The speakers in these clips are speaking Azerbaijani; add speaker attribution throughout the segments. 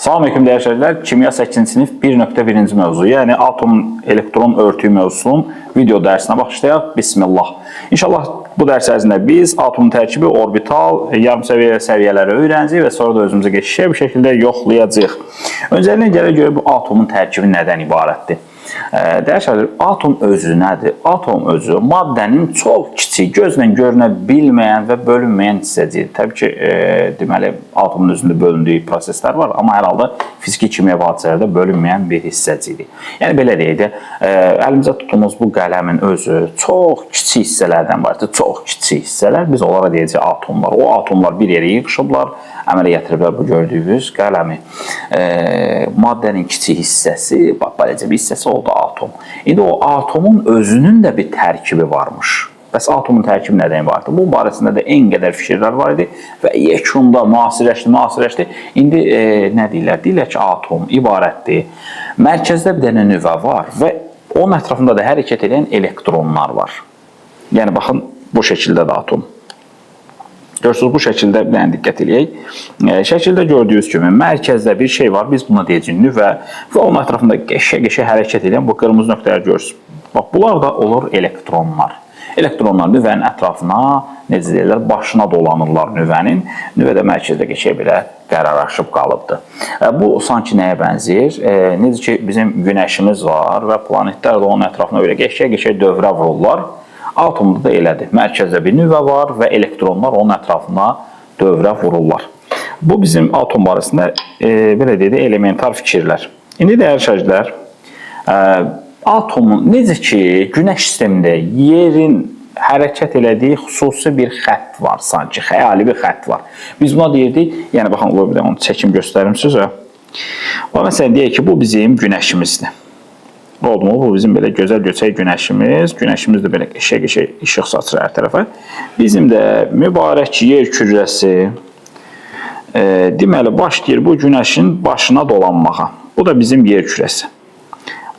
Speaker 1: Salam aleyküm dəyərli şagirdlər. Kimya 8-ci sinif 1.1-ci mövzu, yəni atom elektron örtüyü mövzusunun video dərsinə başlayaq. Bismillah. İnşallah bu dərs ərzində biz atomun tərkibi, orbital, yarım səviyyə səviyyələri öyrənəcəyik və sonra da özümüzə geçişə bir şəkildə yoxlayacağıq. Öncəliklə gələk görək bu atomun tərkibi nədən ibarətdir? Dəyərli şagirdlər, atom özü nədir? Atom özü maddənin çox kiçik, gözlə görünə bilməyən və bölünməyən hissəcidir. Təbii ki, deməli atomun özündə bölündüyü proseslər var, amma hər halda fiziki kimyəvi hadisələrdə bölünməyən bir hissəcikdir. Yəni belə deyək də, əlimizə tutduğumuz bu qələmin özü çox kiçik hissələrdən ibarətdir. Çox kiçik hissələr, biz onlara deyəcəyik atomlar. O atomlar bir yerə yığışıblar, əmələ gətiriblər bu gördüyünüz qələmi. Maddənin kiçik hissəsi, bax beləcə bir hissəsi o da atom. İndi o atomun özünün də bir tərkibi varmış. Bəs atomun tərkibi nədən ibarətdir? Bu barəsində də en qədər fikirlər var idi və yekunda müasirləşdi. İndi nə deyirlər? Deyirlər ki, atom ibarətdir. Mərkəzdə bir dənə nüvə var və onun ətrafında da hərəkət edən elektronlar var. Yəni baxın bu şəkildə də atom. Görürsünüz, bu şəkildə bir dənə diqqət eləyək. Şəkildə gördüyünüz kimi mərkəzdə bir şey var. Biz buna deyəcəyik nüvə və onun ətrafında qəşəng-qəşəng hərəkət edən bu qırmızı nöqtələr görürsünüz. Bax, bunlar da olur elektronlar. Elektronlar nüvənin ətrafına, necə deyirlər, başına dolanırlar nüvənin. Nüvə də mərkəzdə qəşəng belə qərarlaşıb qalıbdır. Bu sanki nəyə bənzəyir? Necə ki, bizim günəşimiz var və planetlər də onun ətrafına belə qəşəng-qəşəng dövrə vururlar. Atomda da elədir. Mərkəzdə bir nüvə var və elektronlar onun ətrafına dövrə vururlar. Bu bizim atom barəsində belə deyək də elementar fikirlər. İndi dəyərli şagirdlər, atomun necə ki günəş sistemində yerin hərəkət elədiyi xüsusi bir xətt var, sanki xəyali bir xətt var. Biz buna deyirdik, yəni baxın, qoy bir də onu çəkim göstərim sizə. Bax, məsələn deyək ki, bu bizim günəşimizdir. Oldu mu? Bu bizim belə gözəl göçək günəşimiz. Günəşimiz də belə qəşəng-qəşəng işıq saçır hər tərəfə. Bizim də mübarək yer kürəsi deməli başlayır bu günəşin başına dolanmağa. Bu da bizim yer kürəsi.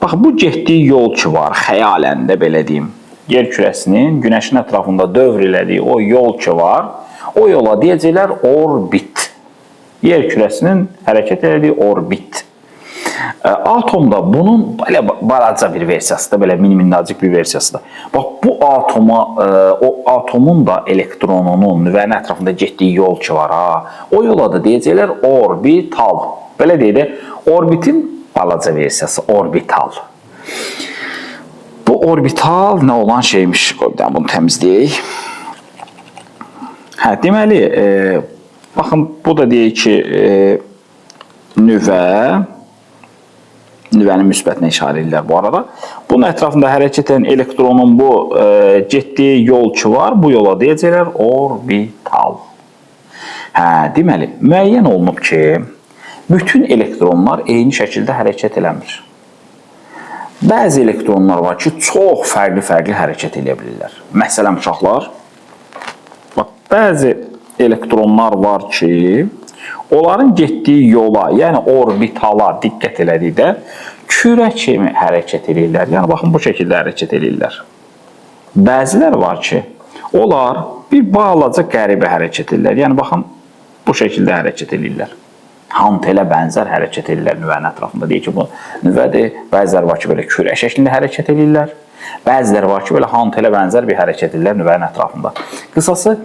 Speaker 1: Bax, bu getdiyi yol ki var, xəyalən də belə deyim. Yer kürəsinin günəşin ətrafında dövr elədiyi o yol ki var, o yola deyəcəklər orbit. Yer kürəsinin hərəkət elədiyi orbit. Atomda bunun belə balaca bir versiyasıdır, belə mini-minnacıq bir versiyasıdır. Bax, bu atoma, o atomun da elektronunun nüvənin ətrafında getdiyi yol ki var, ha, o yola da deyəcəklər orbital. Belə deyək də, orbitin balaca versiyası, orbital. Bu orbital nə olan şeymiş? Qoy bir dənə bunu təmizləyək. Hə, deməli, baxın, bu da deyək ki, nüvə, nüvənin müsbətinə işarə edirlər bu arada. Bunun ətrafında hərəkət edən elektronun bu getdiyi yol ki var, bu yola deyəcəklər orbital. Hə, deməli, müəyyən olunub ki, bütün elektronlar eyni şəkildə hərəkət eləmir. Bəzi elektronlar var ki, çox fərqli-fərqli hərəkət eləyə bilirlər. Məsələn, uşaqlar, bax, bəzi elektronlar var ki, onların getdiyi yola, yəni orbitala diqqət elədikdə kürə kimi hərəkət eləyirlər. Yəni, baxın, bu şəkildə hərəkət eləyirlər. Bəziləri var ki, onlar bir balaca qəribə hərəkət eləyirlər. Yəni, baxın, bu şəkildə hərəkət eləyirlər. Hantelə bənzər hərəkət eləyirlər nüvənin ətrafında. Deyir ki, bu nüvədir. Bəziləri var ki, belə kürə şəklində hərəkət eləyirlər. Bəziləri var ki, belə hantelə bənzər bir hərəkət edirlər nüvənin ətrafında. Qısası,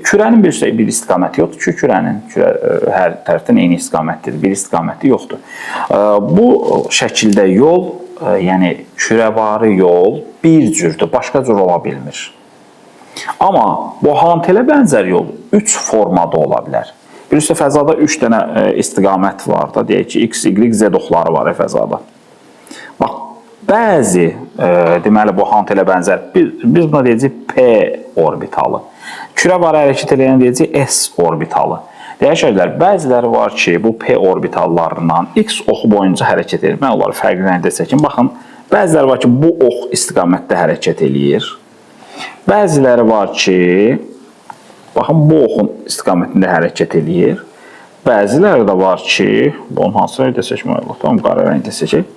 Speaker 1: kürənin bir istiqaməti yoxdur ki, kürə hər tərəfdən eyni istiqamətdir, bir istiqaməti yoxdur. Bu şəkildə yol, yəni kürəvari yol bir cürdür, başqa cür ola bilmir. Amma bu hantelə bənzər yol 3 formada ola bilər. Bilirsiniz, fəzada 3 dənə istiqamət var da, deyək ki, X, Y, Z oxları var fəzada. Bax, bəzi deməli bu hantelə bənzər, biz buna deyəcəyik P orbitalı. Kürəvari hərəkət eləyən deyəcəyik S orbitalı. Dəyərli şagirdlər, bəziləri var ki, bu P orbitallarından X oxu boyunca hərəkət edir. Mən onları fərqli rəngdə çəkim. Baxın, bəziləri var ki, bu ox istiqamətdə hərəkət eləyir. Bəziləri var ki, baxın, bu oxun istiqamətində hərəkət eləyir. Bəziləri də var ki, bunu hansı rəngdə seçmək olar? Tamam, qara rəngdə seçək.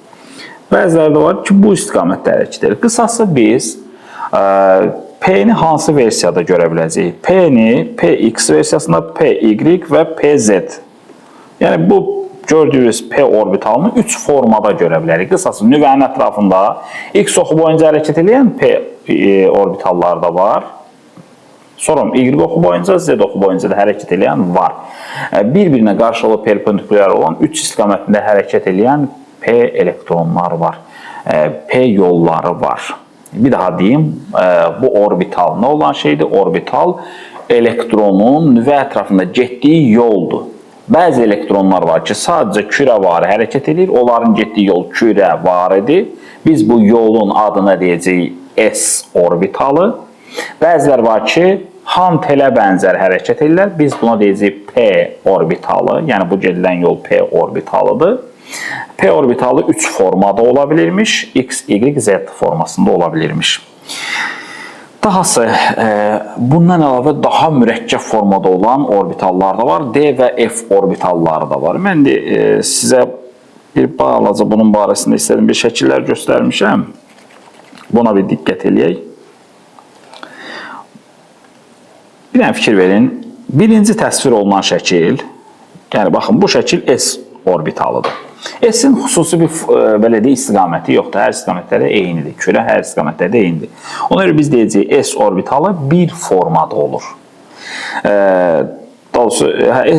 Speaker 1: Bəziləri də var ki, bu istiqamətdə hərəkət edir. Qısası biz P-ni hansı versiyada görə biləcəyik? P-ni PX versiyasında, PY və PZ. Yəni bu Gördüyünüz P orbitalını 3 formada görə bilərik. Qısası, nüvənin ətrafında X oxu boyunca hərəkət edən P orbitalları da var. Sonra Y oxu boyunca, Z oxu boyunca da hərəkət edən var. Bir-birinə qarşılıqlı perpendikulyar olan 3 istiqamətində hərəkət edən P elektronlar var. P yolları var. Bir daha deyim, bu orbital nə olan şeydir? Orbital elektronun nüvə ətrafında getdiyi yoldur. Bəzi elektronlar var ki, sadəcə kürəvari hərəkət edir. Onların getdiyi yol kürəvaridir. Biz bu yolun adına deyəcəyik S orbitalı. Bəzilər var ki, hantelə bənzər hərəkət edirlər. Biz buna deyəcəyik P orbitalı. Yəni bu gedilən yol P orbitalıdır. P orbitalı 3 formada ola bilirmiş. X, Y, Z formasında ola bilirmiş. Dahası, bundan əlavə daha mürəkkəb formada olan orbitallar da var. D və F orbitalları da var. Mən də sizə bir balaca bunun barəsində istədim bir şəkillər göstərmişəm. Buna bir diqqət eləyək. Bir dənə fikir verin. Birinci təsvir olunan şəkil, yəni baxın, bu şəkil S orbitalıdır. S-in xüsusi bir belə deyək, istiqaməti yoxdur. Hər istiqamətdə də eynidir. Kürə hər istiqamətdə də eynidir. Ona görə biz deyəcəyik S orbitalı bir formada olur. Doğrusu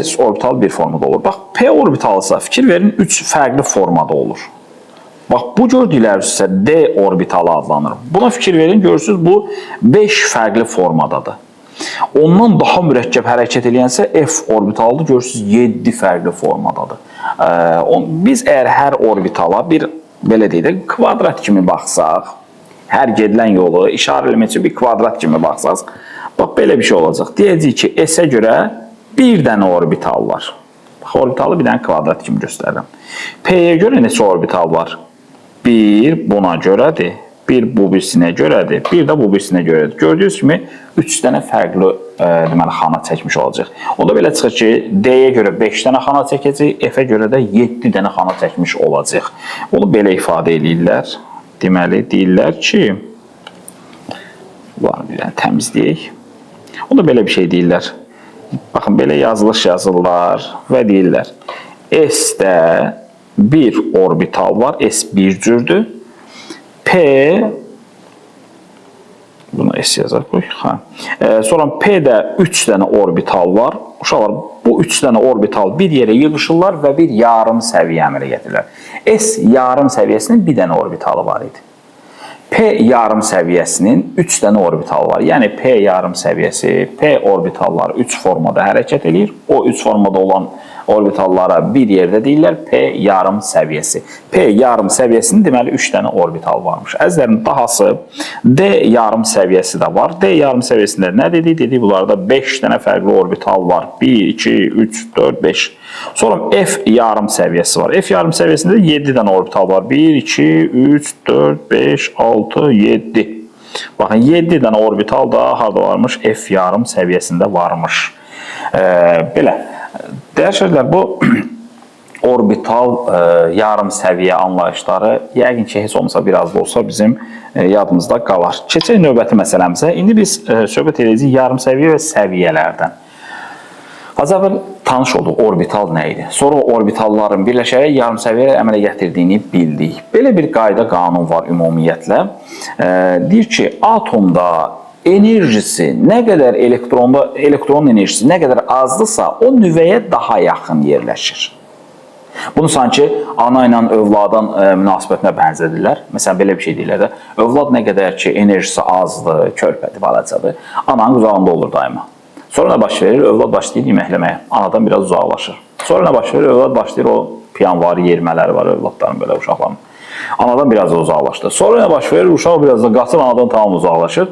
Speaker 1: S orbitalı bir formada olur. Bax, P orbitalı isə fikir verin 3 fərqli formada olur. Bax, bu gördükləriniz isə D orbitalı adlanır. Buna fikir verin, görürsünüz bu 5 fərqli formadadır. Ondan daha mürəkkəb hərəkət eləyənsə F orbitalıdır, görürsünüz 7 fərqli formadadır. Biz əgər hər orbitala bir, belə deyək də, kvadrat kimi baxsaq, hər gedilən yolu işarə eləmək üçün bir kvadrat kimi baxsaq, bax, belə bir şey olacaq. Deyəcəyik ki, S-ə görə bir dənə orbital var. Bax, orbitalı bir dənə kvadrat kimi göstərirəm. P-yə görə neçə orbital var? Bir buna görədir, bir bu birisinə görədir, bir də bu birisinə görədir. Gördüyünüz kimi 3 dənə fərqli deməli, xana çəkmiş olacaq. Onda belə çıxır ki, D-yə görə 5 dənə xana çəkəcək, F-ə görə də 7 dənə xana çəkmiş olacaq. Onu belə ifadə eləyirlər. Deməli, deyirlər ki, bunları bir dənə təmizləyək. Onda belə bir şey deyirlər. Baxın, belə yazılış yazırlar və deyirlər. S-də bir orbital var, S bir cürdür. P, bunu S yazaq qoy. Ha. Sonra P-də 3 dənə orbital var. Uşaqlar, bu 3 dənə orbital bir yerə yığışırlar və bir yarım səviyyə əmələ gətirirlər. S yarım səviyyəsinin bir dənə orbitalı var idi. P yarım səviyyəsinin 3 dənə orbitalı var. Yəni P yarım səviyyəsi, P orbitalları 3 formada hərəkət eləyir. O 3 formada olan orbitallara bir yerdə deyirlər P yarım səviyyəsi. P yarım səviyyəsinin deməli 3 dənə orbital varmış. Əzizlərim, dahası D yarım səviyyəsi də var. D yarım səviyyəsində nə dedik? Dedik bunlarda 5 dənə fərqli orbital var. 1, 2, 3, 4, 5. Sonra F yarım səviyyəsi var. F yarım səviyyəsində də 7 dənə orbital var. 1, 2, 3, 4, 5, 6, 7. Baxın, 7 dənə orbital da harada varmış? F yarım səviyyəsində varmış. Belə. Dəyərli şagirdlər, bu orbital yarım səviyyə anlayışları yəqin ki, heç olmasa biraz da olsa bizim yadımızda qalar. Keçək növbəti məsələmizə. İndi biz söhbət edəcəyik yarım səviyyə və səviyyələrdən. Az əvvəl tanış olduq orbital nə idi. Sonra orbitalların birləşərək yarım səviyyə əmələ gətirdiyini bildik. Belə bir qayda qanun var ümumiyyətlə. Deyir ki, atomda enerjisi nə qədər elektronun enerjisi nə qədər azdısa, o nüvəyə daha yaxın yerləşir. Bunu sanki ana ilə övladın münasibətinə bənzədirlər. Məsələn, belə bir şey deyirlər də. Övlad nə qədər ki, enerjisi azdır, körpədir, balacadır, ananın qucağında olur daima. Sonra nə baş verir? Övlad başlayır yeməkləməyə. Anadan biraz uzaqlaşır. Sonra nə baş verir? Övlad başlayır o piyanvari yerimələri var övladların, belə uşaqların. Anadan biraz da uzaqlaşdı. Sonra nə baş verir? Uşaq biraz da qaçır, anadan tam uzaqlaşır.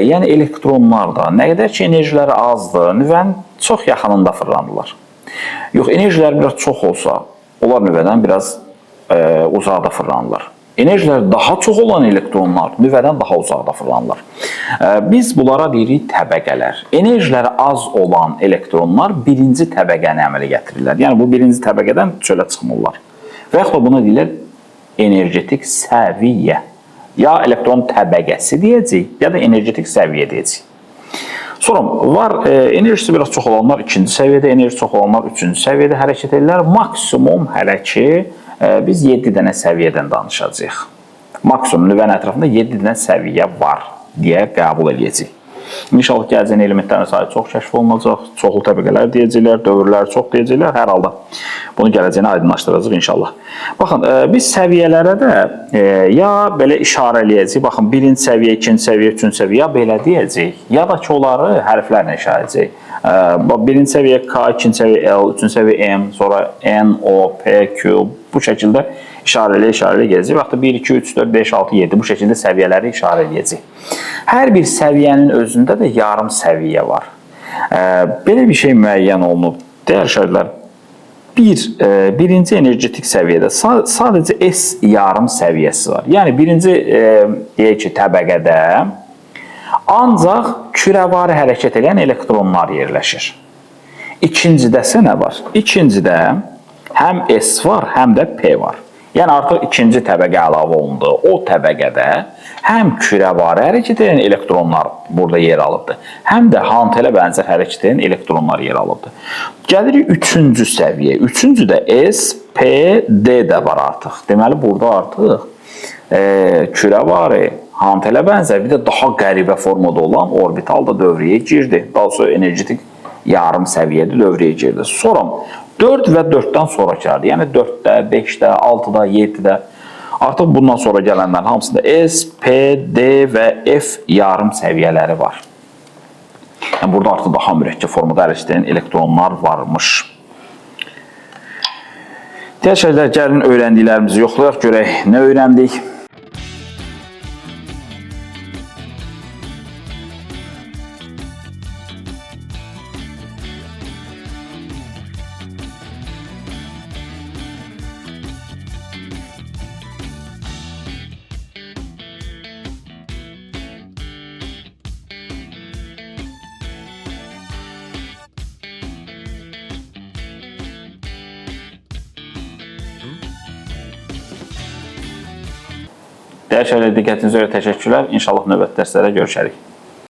Speaker 1: Yəni elektronlar da nə qədər ki enerjiləri azdır, nüvənin çox yaxınında fırlanırlar. Yox, enerjiləri biraz çox olsa, onlar nüvədən biraz uzaqda fırlanırlar. Enerjiləri daha çox olan elektronlar nüvədən daha uzaqda fırlanırlar. Biz bunlara deyirik təbəqələr. Enerjiləri az olan elektronlar birinci təbəqəni əmələ gətirirlər. Yəni bu birinci təbəqədən çölə çıxmırlar. Və yaxud da buna deyirlər energetik səviyyə. Ya elektron təbəqəsi deyəcəyik, ya da energetik səviyyə deyəcəyik. Sonra var enerjisi biraz çox olanlar ikinci səviyyədə, enerjisi çox olanlar üçüncü səviyyədə hərəkət edirlər. Maksimum hələ ki biz 7 dənə səviyyədən danışacağıq. Maksimum nüvənin ətrafında 7 dənə səviyyə var deyə qəbul eləyəcəyik. İnşallah gələcəyin elementlərin sayı çox kəşf olunacaq, çoxlu təbəqələr deyəcəklər, dövrlər çox deyəcəklər. Hər halda bunu gələcəyini aydınlaşdıracaq inşallah. Baxın, biz səviyyələrə də ya belə işarə eləyəcəyik, baxın, birinci səviyyə, ikinci səviyyə, üçüncü səviyyə, ya belə deyəcəyik, ya da ki, onları hərflərlə işarə edəcəyik. Birinci səviyyə K, ikinci səviyyə L, üçüncü səviyyə M, sonra N, O, P, Q, bu şəkildə işarə elə gedəcək. Və yaxud da 1, 2, 3, 4, 5, 6, 7 bu şəkildə səviyyələri işarə eləyəcək. Hər bir səviyyənin özündə də yarım səviyyə var. Belə bir şey müəyyən olunub. Dəyərli şagirdlər, birinci energetik səviyyədə sadəcə S yarım səviyyəsi var. Yəni birinci deyək ki, təbəqədə ancaq kürəvari hərəkət edən elektronlar yerləşir. İkincidə isə nə var? İkincidə həm S var, həm də P var. Yəni artıq ikinci təbəqə əlavə olundu. O təbəqədə həm kürəvari hərəkət edən elektronlar burada yer alıbdır, həm də hantelə bənzər hərəkət edən elektronlar yer alıbdır. Gəlirik üçüncü səviyyə. Üçüncüdə S, P, D də var artıq. Deməli burada artıq kürəvari, hantelə bənzər, bir də daha qəribə formada olan orbital da dövrəyə girdi. Daha sonra energetik yarım səviyyədə dövrəyə girdi. Sonra 4 və 4-dən sonrakılardır. Yəni 4-də, 5-də, 6-da, 7-də. Artıq bundan sonra gələnlərin hamısında S, P, D və F yarım səviyyələri var. Yəni burada artıq daha mürəkkəb formada hərəkət edən elektronlar varmış. Digər şeylər, gəlin öyrəndiklərimizi yoxlayaq, görək nə öyrəndik. Dəyərli şagirdlər, diqqətinizə görə təşəkkürlər. İnşallah növbəti dərslərdə görüşərik.